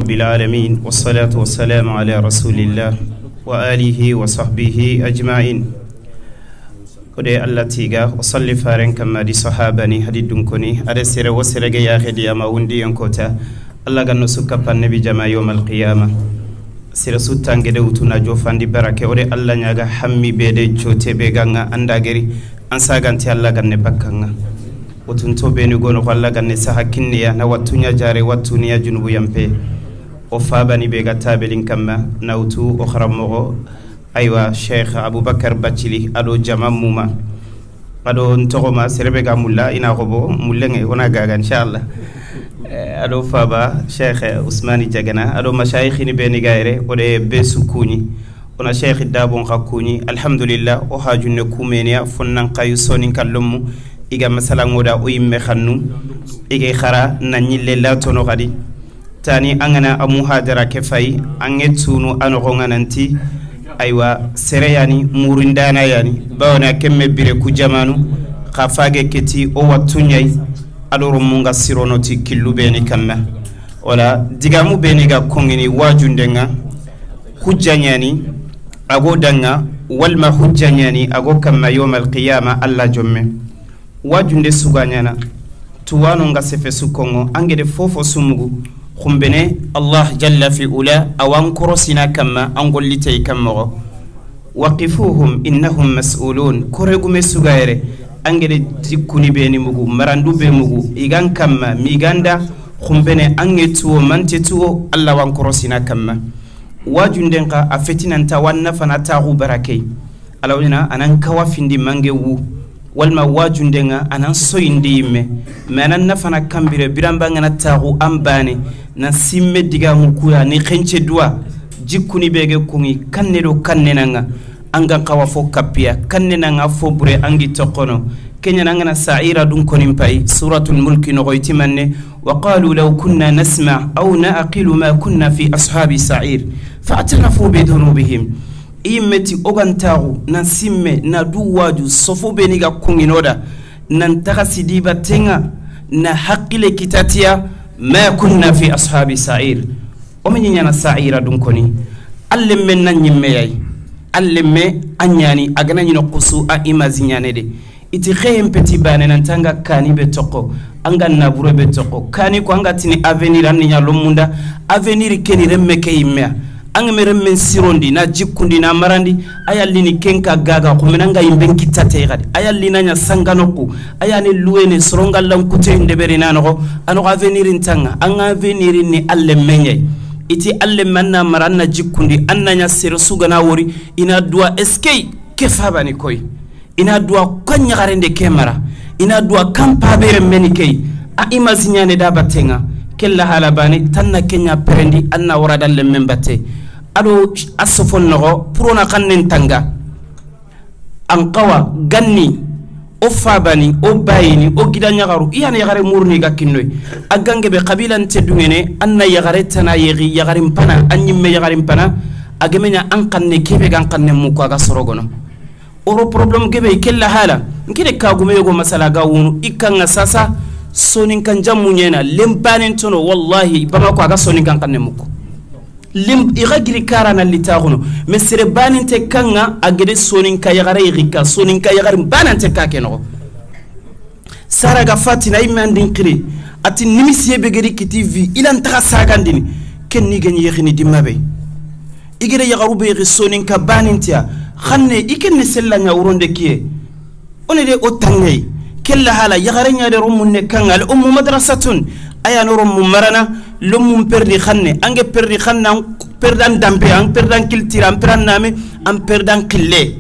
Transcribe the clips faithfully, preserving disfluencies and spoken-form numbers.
رب العالمين، والصلاة والسلام على رسول الله وآله وصحبه أجمعين. O de Alla tiga, o salli faren kamma di sahabani hadi dunkoni, a de sere wo sere ge yaxe di ama wundi yan kota, Alla ganno su kappa nebi jama yawmal qiyama. Sere su tangede wutuna jofandi barake, o de Alla ɲaga hammi be de jote be ganga anda geri, an saganti Alla ganne bakkanga. Wotunto beni gono ko Alla ganne saha kinniya na wattunya jare wattuniya junubu yampe. O fabani be ga tabelin kamma na wutu o xaramoxo, aywa, Cheikh Aboubacar Bathily ado jama muma. Ado ntogoma serebe ga mulla ina xobo mullenge ona gaga inchallah. Eh, ado faba Cheikh Ousmane Diagana ado mashayikhini beni ga yere o de be su kuɲi. Ona Cheikh Dabon xa kuɲi, alhamdulillah, o hajunne kumeniya fonnan kayu sonin kallonmu. Iga masalango da o yimme xannu, ige xara na ɲille latono xadi. Tani an gana a muhadara ke fayi, an ge tunu a noxon ŋa nanti, aywa, sere yani, murindana yani, bawona kemme bire ku jamanu, xa fage keti o wattu ɲayi, a do romun ga sirono ti killu beni kamma. Wala digamu beni ga kongini wajunden ŋa, hujja ɲani, a go danga, walma hujja ɲani, a go kamma yawmal qiyama, Alla jomme. Wajunde suga ɲana, tuwano nga sefe su kongo, angede fofo sumugu, xumbene Allah jalla fi ula, awan korosina kamma, an gollitey kammoxo. Waqifuhum innahum mas'ulun, koregume sugayere, angede jikkuni beni mugu, marandu be mugu, igan kamma, miganda, xumbene ange tuwo, mante tuwo, Allah wan korosina kamma. Wajunden xa, a fetinanta, wan nafana taxu barakey. Alawina, anan kawa findi mange wu. Walma wajunden ŋa, anan soyindi yimme. Mais anan nafana kambire, biramba ngana taxu an bane, na simme digamu kuya, ni xence duwa, jikkuni bege kungi, kanne do kanne nanga, angan xawa fo kappiya, kanne nanga fo bure angi toxono. Kenyana ngana sa'ira dun konin pay, Suratul Mulki noxo itimanne, وقالوا لو كنا نسمع أو نعقل ما كنا في أصحاب السعير فاعترفوا بذنوبهم. I yimme ti o gantaxu, nan simme, na du waju, sofo beni ga kunginoda, nan taxa sidi batenga, na haqile kitatiya, ما كنا في أصحاب السعير. O me ɲiɲana sa'ira dun koni. Allemme na ɲimme yayi. Allemme a ɲani, a gana ɲino kusu a image ɲane de. Iti xeyen peti bane nan tanga kani be toxo, anga nabure be toxo. Kani ko anga tini avenir anni ɲa lomunda, avenir keni remme ke yimmea. Anga me remmen sirondi, na jikkundi, na marandi, ayallini kenka gaga, ko menanga yimben kitate gadi. Ayallina ɲa sanganoku, ayani luwene, sorongallan kute ndeberi na noxo, anoxo avenir ntanga, anga avenir ni alle meɲe. Iti alle manna mara, anna jikkundi, anna ɲa sere sugana wori, ina duwa eskey, ke fabani koy. Ina duwa kan ɲaxarende ke mara, ina duwa kan pabere meni key. A imasi ɲane da batenga, kella hala bane tanna kenya perendi, anna wara dan lemmen batte. Ado a sofon noxo, purona xannen tanga. An xawa, ganni, o fabani, o bayini, o gida ɲaxaru, iyana yaxare murni ga kinnoy. A gange be xabilante dungene, anna yaxare tana yexi, yaxarin pana, a ɲimme yaxarin pana, a gemeɲa an xanne kebe gan xanne muko a ga sorogono. Oro problème gebe kella hala. Nkide kagume yogo masala ga wunu ikanga sasa. Soninkan jammu ɲena lembanen tono, wallahi, Bamako a ga soninkan xanne muko. Lim i ga giri kara na litaxuno. Mais sere baninte kanga a gede soninka yaxare yixika, soninka yaxare banante ka ke noxo. Sara ga fatina imme andin xiri. Ati nimisiye be gedi kiti vi ilan taxa sagandini. Ken ni gani yexini dimma be. I gede yaxaru be yexi soninka banintiya. Xanne i kenne sella ɲa wuronde kiye. One de o tangey. Kella hala yaxare ɲa de rommun ne kanga, al ummu madrasatun. Aya no rommu marana, lommun perdi xanne, ange perdi xanne, an perdan dampe, an perdan kiltira, an perdan name, an perdan xille.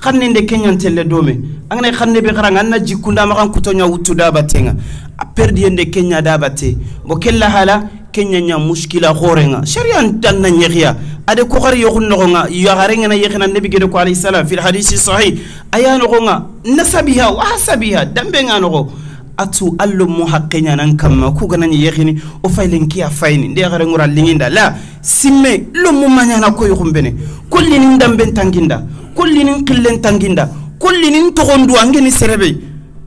Xanne nde keɲan telle dome. Angana xanne be xaranga, anna jikkunda maxan kutoɲa wuttu da batenga. A perdi yende kenya da bate. Bo kella hala, kenya ɲa muskila xorenga. Sharia ntanna ɲexiya. Ade ko xari yoxun noxonga, yaxare ngana yexina Nabi gede ko alayhi salam, fil hadisi sahih. Aya noxonga, nasabiha, wa hasabiha, dambe nga noxo. Atu allo mo haqqe ɲanan kamma, ku gana ɲi yexini, o faylen kiya fayni, nde yaxare ngura linginda, la, simme, lo mo maɲana ko yoxun bene. Kollini ndamben tanginda, kollini nqillen tanginda, kollini ntoxondu angeni serebe.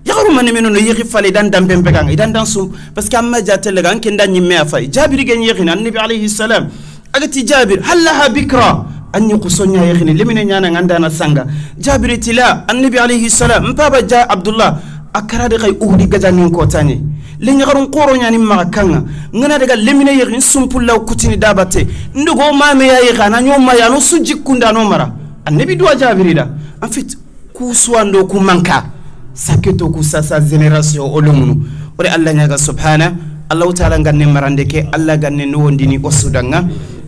Yaxaru mani menu no yexi fale, i dan dan pempe kan, i dan dan sum, parce que amma jatelle ga an ken da ñimme a fay. Jabiri ga ñi yexini Annabi alayhi salam. A ga ti Jabir, hal laha bikra? An ñi xuso ña yexini, lemine ñana ngandana sanga. Jabiri ti la, Annabi alayhi salam, n paba ja Abdullah, a kara de xay Uhudi gajanin kotane. Le ñaxarun xoro ñani maxa kanga. Ngana daga lemine yexi n sumpulla kutini dabate. Ndogo mame ya yexa na ño ma ya no su jikkunda no mara. Annabi duwa Jabiri da. En fait, ku suwando ku manka, saketo ku sasa génération o lomunu. O de Allah ñaga subhana. Allahu taala ganne marande ke, Allah ganne no wondini o sudanga.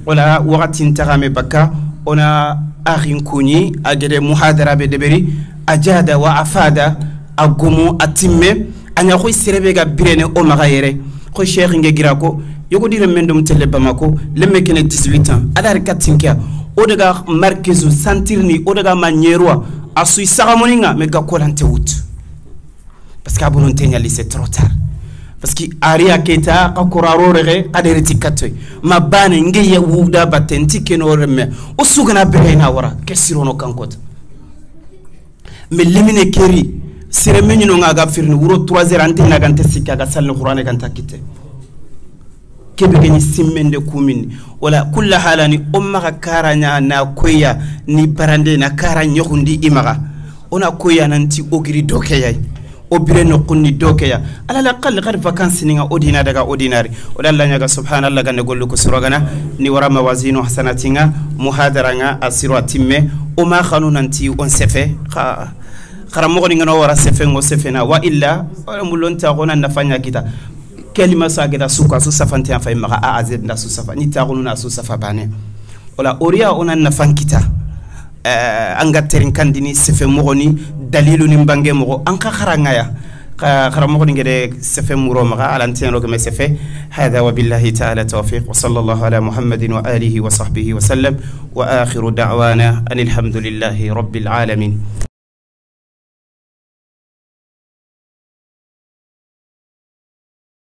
Wala waxatin taxame bakka, ona axin kuñi a gede muhadara be deberi, a jada wa afada, a gumu a timme. A ña xoy serebe ga birene o maxa yere. Xoy cheikh nge gira ko, yogo dire men dom telle Bamako, lemme kene dix-huit ans, a dari katinkia. O daga markezu santirni, o daga ma ñerwa, a suy saxamoninga, me ga kolante wut. Parce que a bonon te ñali, c'est trop tard. Parce que aria keta ka koraro rege, ka dere ti katoy. Ma bane nge ya wuda batte nti keno remme. O sugana bere na wara ke sirono kankota. Mais lemine keri, sere me ñino nga ga firni wuro trois heures ante na gante sikka ga salni qur'ane ganta kite. Kebe gani simmende kumini. Wala kulla halani o maxa kara ña na koya ni barande na kara ñoxundi i maxa. Ona koya nanti o giri doke yay. O bire no kunni doke ya. Ala la qal gar vacances ni nga o dina daga o dinari. O dalla ñaga subhanallah gande gollu ko suragana ni wara mawazinu hasanatinga muhadaranga a siro a timme. O ma xanu nanti on sefe xa xara moxoni ngano wara sefe ngo sefena wa illa wala mulon ta gona nafa ña kita. Kelima sa gida suka su safante an fay maxa a a z nda su safa ni taxunu na su safa bane. Wala oriya ona nafan kita. Eh, an ga terin kandini sefe moxoni dalilu ni bange moxo an ka xarangaya. Xa xara moxoni ngede sefe muro maxa alanteno keme sefe. Hada wa billahi taala tawfiq wa sallallahu ala muhammadin wa alihi wa sahbihi wa sallam. Wa akhiru da'wana anil hamdulillahi rabbil alamin.